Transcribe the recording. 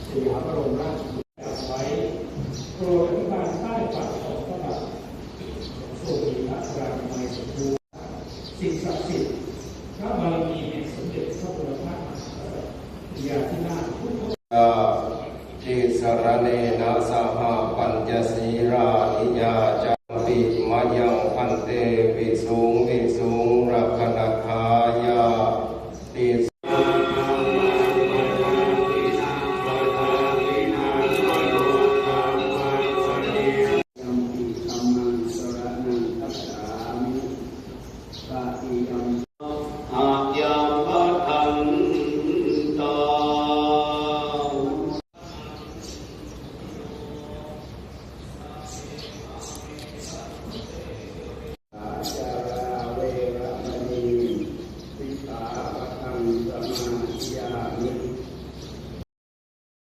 ສຍາມບລົມລາຊະກຸນ ໄວ້ ໂປຣດອະທິບານໃຕ້ບາດຂອງພະບາດ ຊົງມີພະພລານາໄມສົມບູນ ສິ່ງສັກສິດ ພະບາລະມີແຫ່ງສົມເດັດພະບຸລພະມະຫາກະສັດ ຍາທິລາດ ພຸດທະ ຕິສະລະເນນະສະຫະ ປັນຈະສີລານິ ຍາຈາ